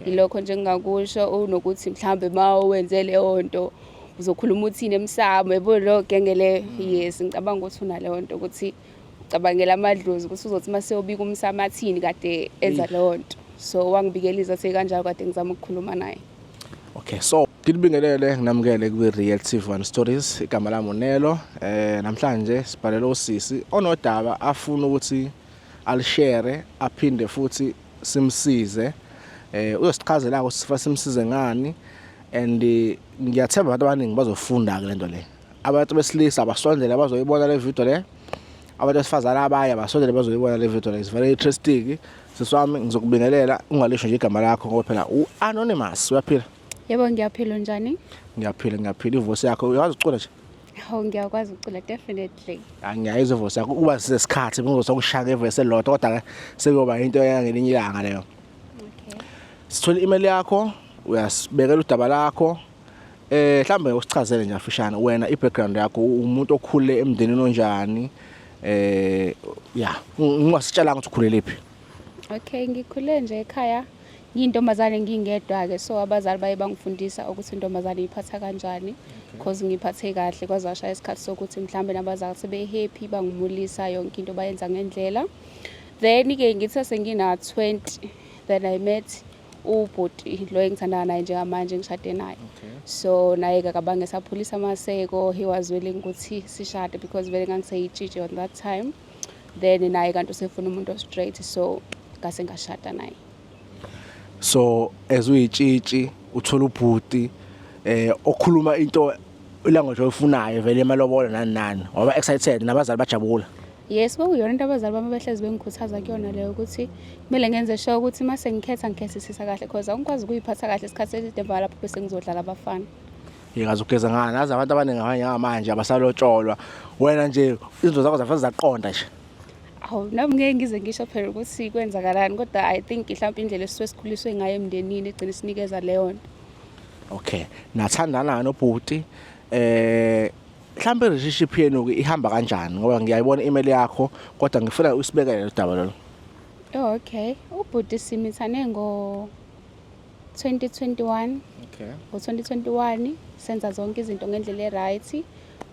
Ilokho nje engingakusho, unokuthi mhlambe uma wenze leyo nto uzokhuluma uthini emsamo, yabo, lo genge leyo. Yes, ngicabanga ukuthi unaleyo nto ukuthi ucabangela amadlozi, ukuthi uzothi uma seyobika umsamo athini kade enza leyo nto. So wangibikela izathu kanjalo kade ngizama ukukhuluma naye. Okay, so ngilibingelele, nginamukele kwi-Real TV One Stories. Igama lami uNelo. Namhlanje sibhalele usisi onodaba afuna ukuthi alishare, aphinde futhi simsize. Uyosichazela ukuthi sifa simsize ngani, and ngiyathemba abantu abaningi bazofunda ke lento le. Abantu besilisa abasondele bazoyibona le video le. Abantu besifazane abanye abasondele bazoyibona le video le. It's very interesting. Sisi wami, ngizokubingelela, ungalisho nje igama lakho ngoba phela u-anonymous. Uyaphila? Yebo, ngiyaphila. Njani? Ngiyaphila, ngiyaphila. Ivoice yakho, uyazi ukucula nje? Hawu, ngiyakwazi ukucula, definitely. Angiyayizwa ivoice yakho. Kuba sisesikhathi bengizokushaya ngevoice elodwa, kodwa ke sekuyoba into yangelinye ilanga leyo. Okay. Sithole i-email yakho, uyasibekela udaba lakho. Mhlambe usichazele nje afishane wena i-background yakho, umuntu okhule emndenini onjani? Ya, ungasitshelanga ukuthi ukhulelephi. Okay, ngikhule nje ekhaya ngiyintombazane ngingedwa-ke, so abazali baye bangifundisa ukuthi intombazane iphatha kanjani, 'cause ngiphathe kahle kwaze washaya isikhathi sokuthi mhlawumbe nabazali sebe-happy, bangimulisa, yonke into bayenza ngendlela. Then-ke ngithe sengina-20, then I met ubhuti lo engithandana naye njengamanje, ngishade naye. So naye-ke akabange saphulisa amaseko, he was willing ukuthi sishade because vele ngangiseyitshitshi on that time. Then naye kanti usefuna umuntu o-straight, so ngase ngashada naye. So as uyitshitshi uthola ubhuti okhuluma into ilanguage oyifunayo vele emalobolo nani nani, waba excited, nabazali bajabula? Yes, kwakuyona into abazali bami behlezi bengikhuthaza kuyona leyo, ukuthi kumele ngenze sure ukuthi uma sengikhetha ngikhethisisa kahle, 'cause angikwazi ukuyiphatha kahle isikhathi eside, emva lapho bese ngizodlala abafana. Ngikaze ugeza ngani azi abantu abaningi njengamanje abasalotsholwa, wena nje izinto zakho zafike zaqonda nje? Awu, nami ngeke ngize ngisho phela ukuthi kwenzakalani, kodwa I think mhlawumbe indlela esisuke sikhuliswe ngayo emndenini egcina isinikeza leyo nto. Okay, nathandana nobhuti, mhlawumbe relationship yenu ke ihamba kanjani? Ngoba ngiyayibona email yakho, kodwa ngifuna usibekele lo daba lolo. Oh, okay, ubhuti simithane ngo 2021. Ngo-2021 senza zonke izinto ngendlela e-right,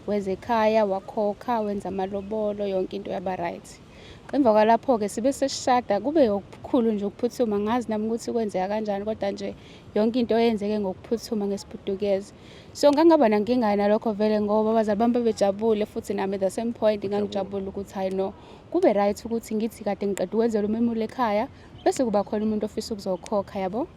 weze ekhaya, wakhokha, wenza amalobolo, yonke into yaba right. Emva kwalapho-ke sibe sesishada, kube okukhulu nje ukuphuthuma, ngazi nami ukuthi kwenzeka kanjani, kodwa nje yonke into eyenzeke ngokuphuthuma ngesiPutukezi. So ngangaba nankinga nalokho vele ngoba abazali bami babejabule, futhi nami at the same point ngangijabule ukuthi hayi no, kube right ukuthi ngithi kade ngiqeda ukwenzela umemulo ekhaya bese kuba khona umuntu ofisa ukuzokhokha, yabo.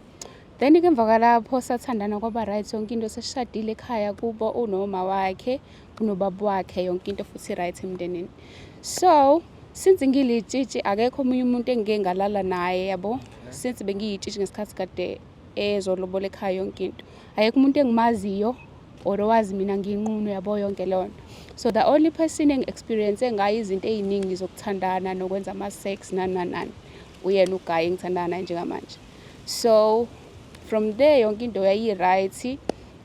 Then-ke emva kwalapho sathandana kwaba right yonke into, sesishadile ekhaya kubo, unoma wakhe, unobaba wakhe, yonke into futhi right emndenini. So since ngilitshitshi, akekho omunye umuntu engike ngalala naye, yabo, since bengiyitshitshi ngesikhathi kade ezolobola ekhaya yonke into. Akekho umuntu engimaziyo or owazi mina nginqunu, yabo, yonke leyo nto. So the only person engi-experience ngayo izinto ey'ningi zokuthandana nokwenza ama-sex nani nani nani, uyena uguy engithandana naye njengamanje. So from there yonke into yayi-right,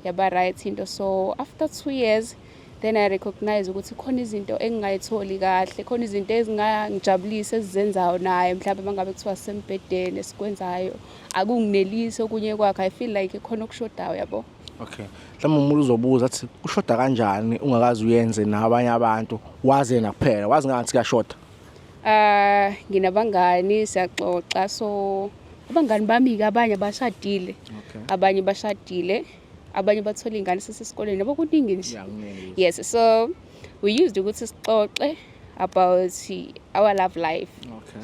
yaba right into. So after 2 years then I recognize ukuthi khona izinto engingayitholi kahle, khona izinto ezingangijabulisi esizenzayo naye. Mhlawumbe uma ngabe kuthiwa sisembhedeni, esikwenzayo akunginelisi okunye kwakho, I feel like khona okushodayo, yabo. Okay, mhlawumbe umuntu uzobuza athi kushoda kanjani ungakazi uyenze nabanye abantu, wazi yena kuphela, wazi ngathi kuyashoda? Nginabangani, siyaxoxa. So abangani bami-ke abanye abashadile, abanye bashadile, abanye bathola iy'ngane sesesikoleni, yabo, kuningi nje. Yeah, kuningi. Yes, so we used ukuthi sixoxe about our love life.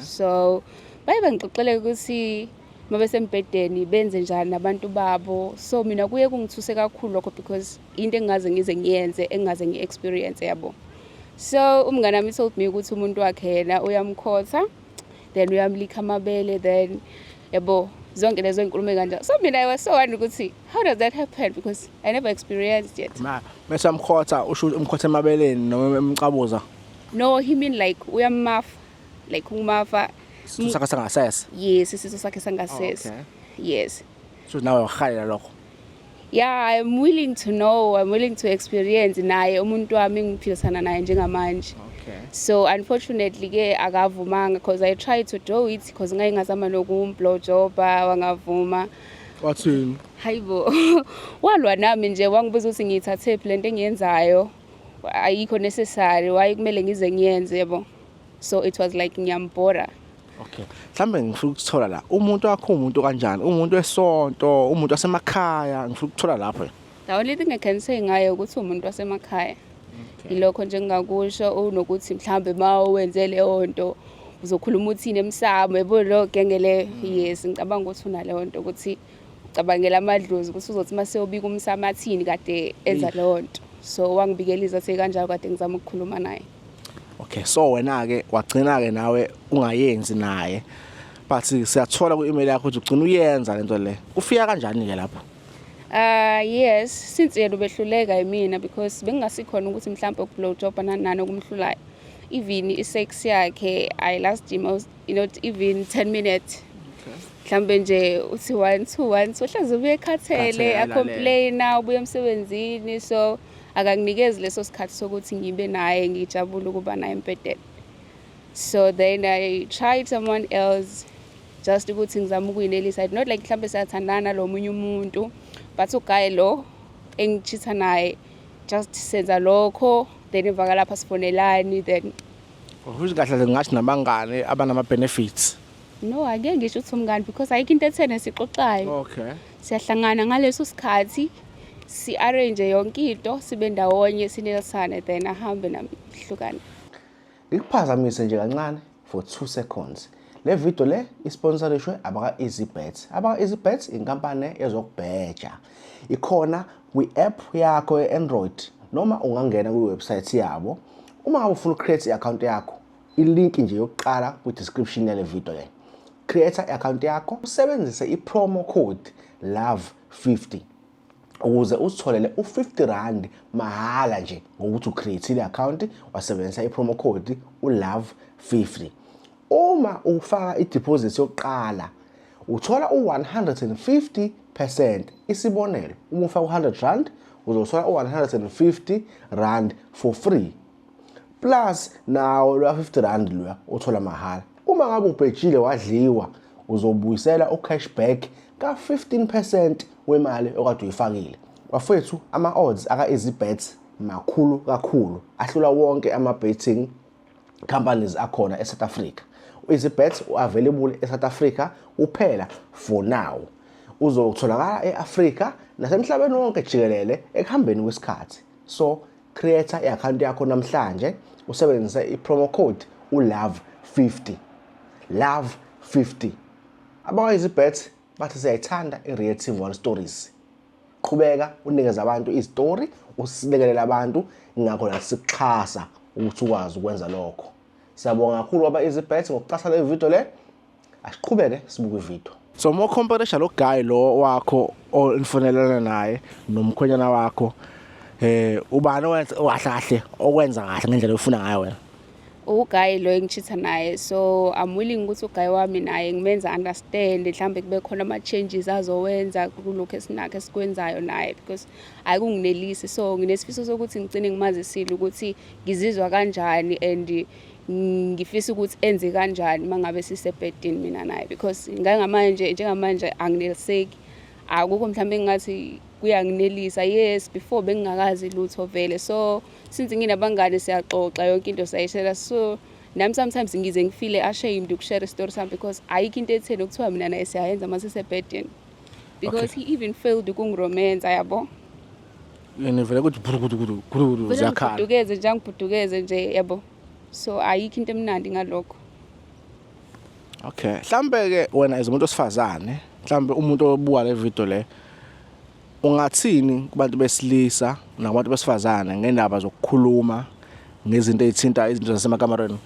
So baye bangixoxele ukuthi uma besembhedeni benze njani nabantu babo. So mina kuye kungithuse kakhulu lokho because into engingaze ngize ngiyenze, engingaze ngi-experience, yabo. So umngane wami told me ukuthi umuntu wakhe yena uyamkhotha, then uyamlikha amabele, then yabo zonke lezo nkulumo kanjalo. So mina I was so wondering ukuthi how does that happen, because I never experienced it. Ma mase amkhotha, usho umkhotha emabeleni noma emcabuza? No, he mean like uyamafa, like umafa. Isitho sakhe sangasese? Yes, isitho sakhe sangasese. Yes. So nawe wahalela lokho? Yeah, I'm willing to know, I'm willing to experience naye umuntu wami engiphilisana naye njengamanje. So unfortunately ke akavumanga, because I tried to do it, because ngake ngazama nokumblojoba, wangavuma. Wathini? Hayibo, walwa nami nje, wangibuza ukuthi ngiyithathephi lento engiyenzayo, ayikho necessary, why kumele ngize ngiyenze, yabo. So it was like ngiyambhora. Okay, mhlambe ngifuna ukuthola la, umuntu wakho umuntu kanjani? Umuntu wesonto, umuntu wasemakhaya? Ngifuna ukuthola lapho. The only thing I can say ngaye ukuthi umuntu wasemakhaya. Ilokho nje engingakusho, unokuthi mhlambe uma wenze leyo nto uzokhuluma uthini emsamo, yabo, lo genge leyo. Yes, ngicabanga ukuthi unaleyo nto ukuthi ucabangela amadlozi, ukuthi uzothi uma seyobika umsamo athini kade enza leyo nto. So wangibikela izathu kanjalo kade ngizama ukukhuluma naye. Okay, so wena ke wagcina ke nawe ungayenzi naye, but siyathola ku-email yakho ukuthi ugcina uyenza lento le. Kufika kanjani ke lapho? Yes, since yena ubehluleka yimina, because bengingasikhona ukuthi mhlawumbe ukublowjob nani nani okumhlulayo. Even i-sex yakhe I last most not even 10 minutes. Mhlambe nje uthi 1 2 1 2, hleze ubuye ekhathele, Khathele, acomplaina, ubuye emsebenzini, so akanginikezi leso sikhathi sokuthi ngibe naye, ngijabule ukuba naye embhedeni. So then I tried someone else just ukuthi ngizama ukuyinelisa. Not like mhlambe siyathandana lo munye umuntu, but uguy lo engichitha naye, just senza lokho, then emva kalapha sifonelani then. Futhi kahle ngathi nabangane abanama-benefits. No, angeke ngisho ukuthi umngane, because ayikho into etheni esixoxayo. Siyahlangana ngaleso sikhathi, si-arrange yonke into, sibe ndawonye, sinelisane, then ahambe nami, hlukane. Ngikuphazamise nje kancane for 2 seconds. Le video le isponsorishwe abaka-EasyBet. Abaka-EasyBet inkampani ezokubheja. Ikhona kwi-app yakho ye-Android noma ungangena kwi-website yabo. Uma ngabe ufuna ucreate i-account yakho, ilink nje yokuqala kwi-description yale video le. Create i-account yakho, usebenzise i-promo code LOVE50 ukuze uzitholele u-R50 mahhala nje ngokuthi ucreate i-account wasebenzisa i-promo code u-LOVE50. Uma ufaka i-deposit yokuqala uthola u-150%. Isibonelo, uma ufaka u-R100 uzothola u-R150 for free, plus nawo lo R50 loya uthola mahhala. Uma ngabe ubhejile wadliwa, uzobuyisela u-cashback ka-15% wemali okade uyifakile. Bafethu, ama-odds aka-EasyBet makhulu kakhulu, ahlula wonke ama-betting companies akhona e-South Africa. U-EasyBet u-available e-South Africa kuphela for now, uzotholakala e-Afrika nasemhlabeni wonke jikelele ekuhambeni kwesikhathi. So create i-account yakho namhlanje, usebenzise i-promo code u-LOVE50, LOVE50. Abakwa-EasyBet bathi siyayithanda i-Real TV One Stories. Qhubeka unikeze abantu izitori, usilekelela abantu, ingakho nathi sikuxhasa ukuthi ukwazi ukwenza lokho. Siyabonga kakhulu aba-EasyBet ngokuxhasa le video le. Asiqhubeke sibuke ivideo. So uma ucomparisha lo guy lo wakho onifonelana naye nomkhwenyana wakho, ubani owenza kahle kahle, okwenza kahle ngendlela ofuna ngayo wena? Uguy lo engichitha naye. So I'm willing ukuthi uguy wami naye ngimenza understand, mhlambe kube khona ama-changes azowenza kulokhu esinakho esikwenzayo naye, because ayikunginelisi. So nginesifiso sokuthi ngigcine ngimazisile ukuthi ngizizwa kanjani and ngifisa ukuthi enze kanjani uma ngabe sisebhedini mina naye, because ngangamanje, njengamanje angineliseki, akukho mhlawumbe engingathi kuyanginelisa. Yes, before bengingakazi lutho vele, so since nginabangane siyaxoxa yonke into, siyayishare. So nami sometimes ngize ngifile ashamed ukushare isitori sami, because ayikho into etheni okuthiwa mina naye siyayenza uma sisebhedini, because he even failed ukungiromansa, yabo. Yena vele kuthi bhurukudu gurukudu Vele ziyakhala. Ngibhudukeze nje, angibhudukeze nje, yabo. So ayikho into emnandi ngalokho. Okay, mhlambe ke wena as umuntu osifazane, mhlambe umuntu obuka le video le, ungathini kubantu besilisa nakubantu besifazane ngendaba zokukhuluma ngezinto ezithinta izinto zasemakamareni?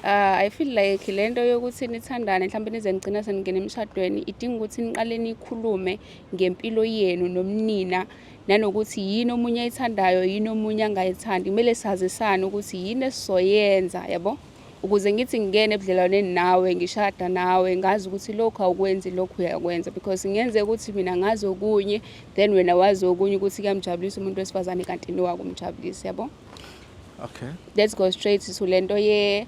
I feel like lento yokuthi nithandane, mhlawumbe nize nigcina seningena emshadweni, idinga ukuthi niqale nikhulume ngempilo yenu nomnina, nanokuthi yini omunye ayithandayo, yini omunye angayithandi. Kumele sazisane ukuthi yini esizoyenza, yabo, ukuze ngithi ngingene ebudlelwaneni nawe, ngishada nawe, ngazi ukuthi lokhu awukwenzi, lokhu uyakwenza, because kungenzeka ukuthi mina ngazi okunye, then wena wazi okunye ukuthi kuyamjabulisa umuntu wesifazane kanti no akumjabulisi, yabo. Let's go straight to lento ye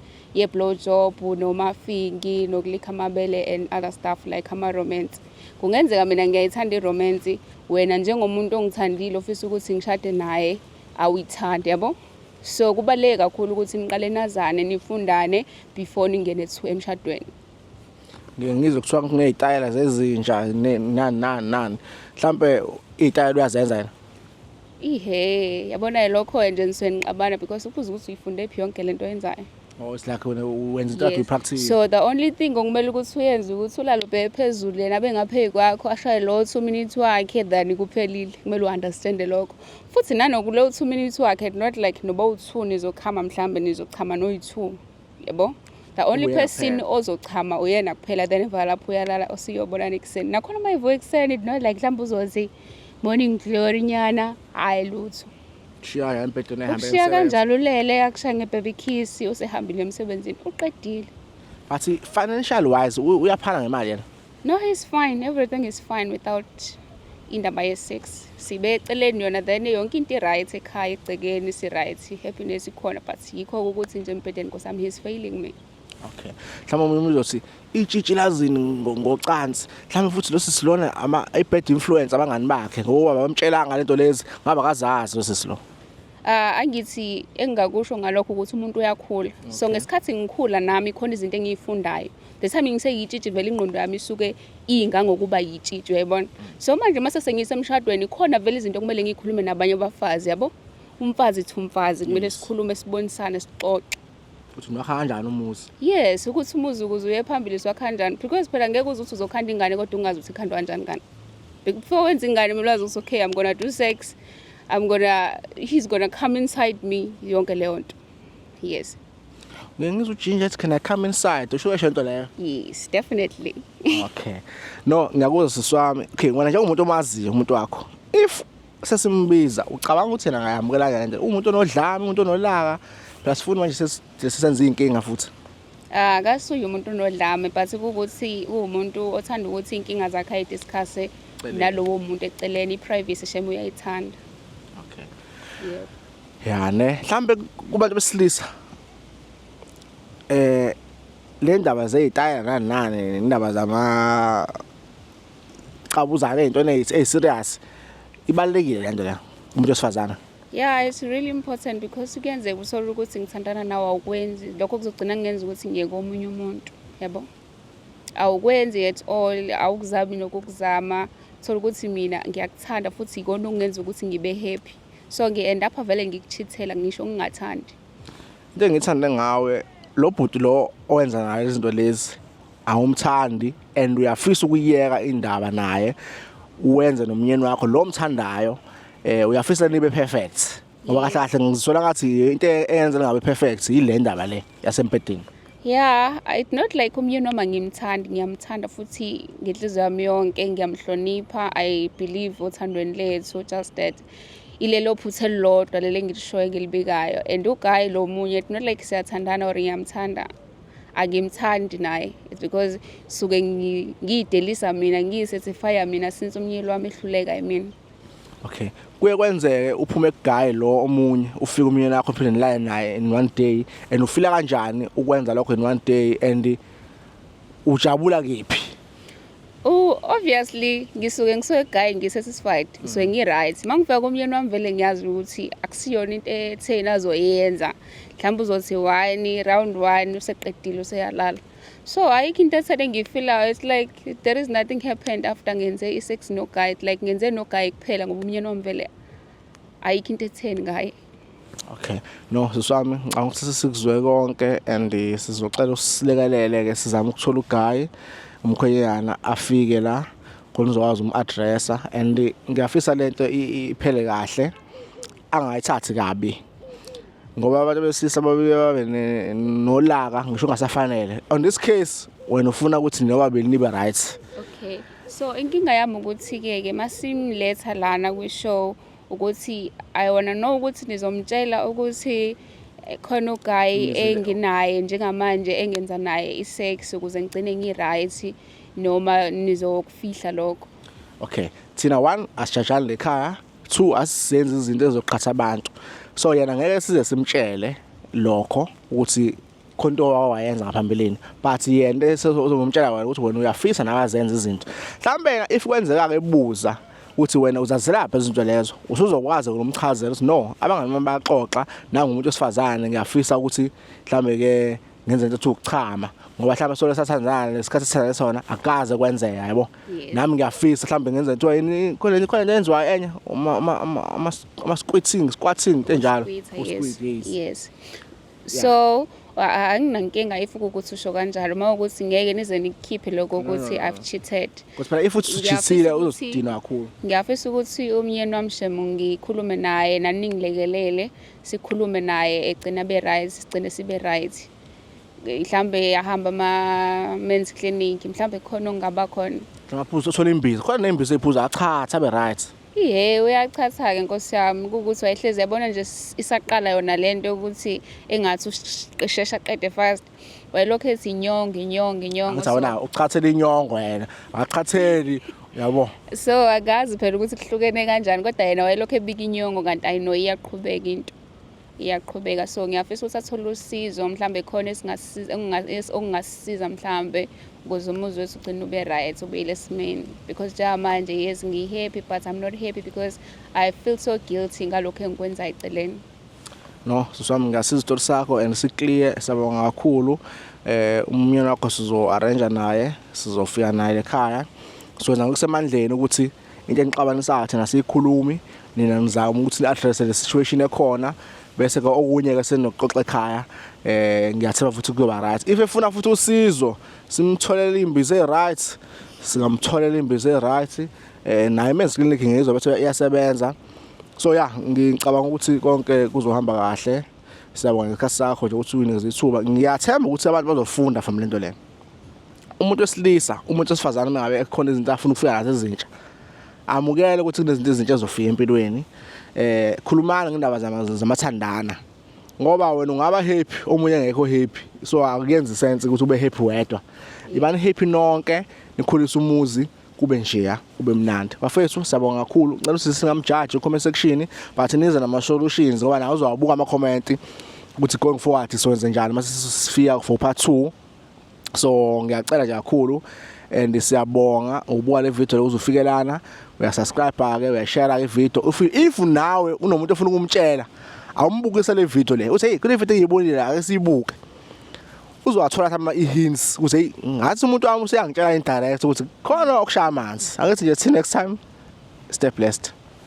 blow job noma fingi nokulikha amabele and other stuff like ama romance. Kungenzeka mina ngiyayithanda i-romance, wena njengomuntu ongithandile ofisa ukuthi ngishade naye awuyithandi, yabo. So kubaluleke kakhulu ukuthi niqale nazane, nifundane before ningene to emshadweni. Ngike ngizwe kuthiwa kuney'tayela zezinja nani nani nani, mhlampe iy'tayela uyazenza yena? Ihe, yabona lokho nje nisuke nixabana because ubuza ukuthi uyifunde phi yonke lento oyenzayo. Oh, it's like wena wenza into yakho, uyi-practice. So the only thing okumele ukuthi uyenze ukuthi ulale ubheke phezulu, yena abe ngaphezu kwakho, ashaye lo 2 minutes wakhe, then kuphelile. Kumele u-understande lokho. Futhi nanokulo 2 minutes wakhe, not like noba u-two nizokhama, mhlambe nizochama noyi-two. Yabo? The only Uyena person kuphela. ozochama uyena kuphela, then emva lapho uyalala, usiyobonana ekuseni. Nakhona uma ivuka ekuseni, it's not like mhlawumbe uzothi morning glory nyana, hayi lutho. Shiya embhedeni, ehambe Ukushiya emsebenzi. kanjalo ulele, akushaye nge-baby kiss, usehambile emsebenzini, uqedile. But financial wise uyaphana ngemali yena? No, he's fine. Everything is fine without indaba ye-sex. Sibe eceleni yona, then yonke into i-right ekhaya, egcekeni si-right, happiness ikhona, but yikho ukuthi nje embhedeni nkosami he's failing me. Okay, mhlawumbe omunye uzothi itshitshi lazini ngocansi, mhlawumbe futhi lo sisi lona ama i-bad influence, abangani bakhe, ngoba bamtshelanga lento lezi, ngaba kazazi lo sisi lo. Angithi engingakusho ngalokho ukuthi umuntu uyakhula. So ngesikhathi ngikhula nami khona izinto engiyifundayo. The time ngiseyitshitshi vele ingqondo yami isuke ingangokuba yitshitshi, uyayibona. So manje mase sengisemshadweni khona vele izinto okumele ngikhulume nabanye abafazi, yabo. Umfazi to umfazi kumele sikhulume, sibonisane, sixoxe. Uthi unwakha kanjani umuzi? Yes, ukuthi umuzi ukuze uye phambili siwakha kanjani, because phela ngeke uze uthi uzokhanda ingane kodwa ungazi ukuthi ikhandwa kanjani ingane. Before wenza ingane kumele wazi ukuthi okay, I'm gonna do sex, I'm gonna he's gonna come inside me, yonke leyo nto. Yes. Ngike ngizwe uJinja ethi, "Can I come inside?" Usho esho into leyo? Yes, definitely. Okay, no, ngiyakuzwa sisi wami. Okay, wena njengomuntu omaziyo umuntu wakho, if sesimbiza, ucabanga ukuthi yena angayamukela kanjani lento? Umuntu onodlame, umuntu onolaka? Phela sifuni manje sesenza iy'nkinga futhi. Ah, akasuye umuntu onodlame, but kuwukuthi uwumuntu othanda ukuthi iy'nkinga zakhe ayi-discuss Eceleni. Nalowo muntu eceleni, i-privacy shem uyayithanda. Yebo. Ya ne, mhlambe kubantu besilisa le ndaba zeyitayela nani nani, indaba zama qabuzana, ey'ntweni eyi-serious, ibalulekile le nto le umuntu wesifazana? Yeah, it's really important because kuyenzeka uthole ukuthi ngithandana nawe awukwenzi. Lokho kuzogcina kungenza ukuthi ngiye komunye umuntu, yabo. Awukwenzi at all, awukuzami nokukuzama. Thola ukuthi mina ngiyakuthanda futhi ikona okungenza ukuthi ngibe happy. So ngi-end up vele ngikuchithela ngisho ngingathandi. Into engithande ngawe, lo bhuti lo owenza ngayo izinto lezi awumthandi and uyafisa ukuyeka indaba naye, uwenze nomnyeni wakho lo omthandayo, uyafisa nibe perfect, ngoba kahle kahle ngizisola ngathi into eyenza ngabe perfect yile ndaba le yasembhedeni. Yeah, it's not like umyeni noma ngimthandi, ngiyamthanda futhi ngenhliziyo yami yonke, ngiyamhlonipha. I believe othandweni lethu, just that ilelo phutha elilodwa leli engilishoyo engilibikayo. And u-guy lo munye, it's not like siyathandana or ngiyamthanda. Angimthandi naye. It's because suke ngiyidelisa mina, ngiyi-satisfy mina since umyeni wami ehluleka yimina. Okay, kuye kwenzeke uphume ku-guy lo omunye, ufike umyeni wakho, uphinde nilale naye in one day, and ufila kanjani ukwenza lokho in one day, and ujabula kephi? Oh, obviously ngisuke ngisuke guy ngi-satisfied, ngisuke ngi-right. Mangifika kumyeni wami vele ngiyazi ukuthi akusiyona into etheni azoyenza. Mhlawumbe uzothi one round one useqedile, useyalala. So ayikho into etheni engiyifilayo. It's like there is nothing happened after ngenze i-sex no guy. Like ngenze no guy kuphela ngoba umyeni wami vele ayikho into etheni ngaye. Okay, no, sisi wami, ngicabanga ukuthi sesikuzwe konke and sizocela usilekelele ke sizame ukuthola u-guy, umkhwenyana, afike la khona uzokwazi um-addressa, and ngiyafisa lento iphele kahle, angayithathi kabi, ngoba abantu besilisa babuye babe nolaka ngisho ungasafanele. On this case wena ufuna ukuthi nobabili nibe right. Okay. So inkinga yami ukuthi ke ke masimletha lana kwi-show ukuthi I wanna know ukuthi nizomtshela ukuthi khona u-guy enginaye njengamanje engenza naye i-sex ukuze ngigcine ngi-right, noma nizokufihla lokho. Okay, thina one asijajani lekhaya. Two, asizenzi izinto ezizoqhatha abantu. So yena ngeke size simtshele lokho ukuthi khona into owayenza ngaphambilini, but yena esezomtshela wena ukuthi wena uyafisa nawe azenze izinto. Mhlawumbe yena if kwenzeka ke ebuza ukuthi wena uzazelaphi izinto lezo, usuzokwazi ukumchazela ukuthi no, abangani bami bayaxoxa nangumuntu wesifazane, ngiyafisa ukuthi mhlawumbe ke ngenze into ethi ukuchama, ngoba mhlawumbe solo sathandana lesikhathi sithandane sona akaze kwenzeka, yabo. Nami ngiyafisa mhlawumbe ngenze into yini, khona into enziwayo enye ama squirting, squatting, into enjalo. Yes. Yes. So anginankinga if ukuthi usho kanjalo, uma ukuthi ngeke nize nikukhiphe lokho ukuthi I've cheated. Because phela if uthi ucheatile uzosidina kakhulu. Ngiyafisa ukuthi umyeni wami shemu ngikhulume naye, nani ningilekelele sikhulume naye, egcina be right, sigcine sibe right. Mhlambe ahamba ama men's clinic, mhlambe khona okungaba khona. Amaphuzu othola imbiza, khona nembiza eyiphuza achatha abe right. Ihe, uyachatha-ke nkosi yami, kuwukuthi wayehlezi yabona nje isaqala yona lento yokuthi engathi usheshe aqede fast. Wayelokhu ethi inyongo, inyongo, inyongo. Angithi awona uchathela inyongo yena, akachatheli yabo. So akazi phela ukuthi kuhlukene kanjani, kodwa yena wayelokhu ebika inyongo kanti I know iyaqhubeka into. Iyaqhubeka. So ngiyafisa ukuthi athole usizo, mhlambe khona esingasiza, okungasisiza mhlambe ukuze umuzi wethu ugcine ube right, ubuyele esimeni. Because njengamanje yes ngi-happy, but I'm not happy because I feel so guilty ngalokhu engikwenza eceleni. No, sisi wami, ngiyasiza isitori sakho and si-clear, siyabonga kakhulu. Umyeni wakho sizo-arrange naye, sizofika naye ekhaya. Siwenza ngokusemandleni ukuthi into enixabanisayo thina siyikhulumi, nina nizama ukuthi ni-address le situation ekhona, bese ke okunye ke senokuxoxa ekhaya. Ngiyathemba futhi kuyoba right. If efuna futhi usizo, simtholele imbiza e-right, singamtholela imbiza e-right. Naye men's clinic ngizwa bese iyasebenza. So yeah, ngicabanga ukuthi konke kuzohamba kahle. Siyabonga ngesikhathi sakho nje ukuthi uyinikeze ithuba. Ngiyathemba ukuthi abantu bazofunda from lento le. Umuntu wesilisa, umuntu wesifazane, uma ngabe ekhona izinto afuna ukufika nazo ezintsha, amukele ukuthi kunezinto ezintsha ezofika empilweni. Khulumani ngendaba zamathandana, ngoba wena ungaba happy, omunye engekho happy, so akuyenzi sense ukuthi ube happy wedwa. Ibani happy nonke, nikhulise umuzi kube njeya, kube mnandi. Bafethu, siyabonga kakhulu. Ngicela ukuthi singamjaji comment section, but nize nama solutions, ngoba nawe uzowabuka ama comment ukuthi going forward siwenze njani mase sifika for part 2. So ngiyacela nje kakhulu and siyabonga ukubuka le video uzufikelana. Uyasubscribe ke, uyashare ke video. If nawe unomuntu ofuna ukumtshela, awumbukise le video le, uthi hey, kule video engiyibonile, ake siyibuke, uzowathola ama hints ukuthi hey, ngathi umuntu wami useyangitshela indirect ukuthi khona okushaya amanzi. Ake nje see next time, stay blessed.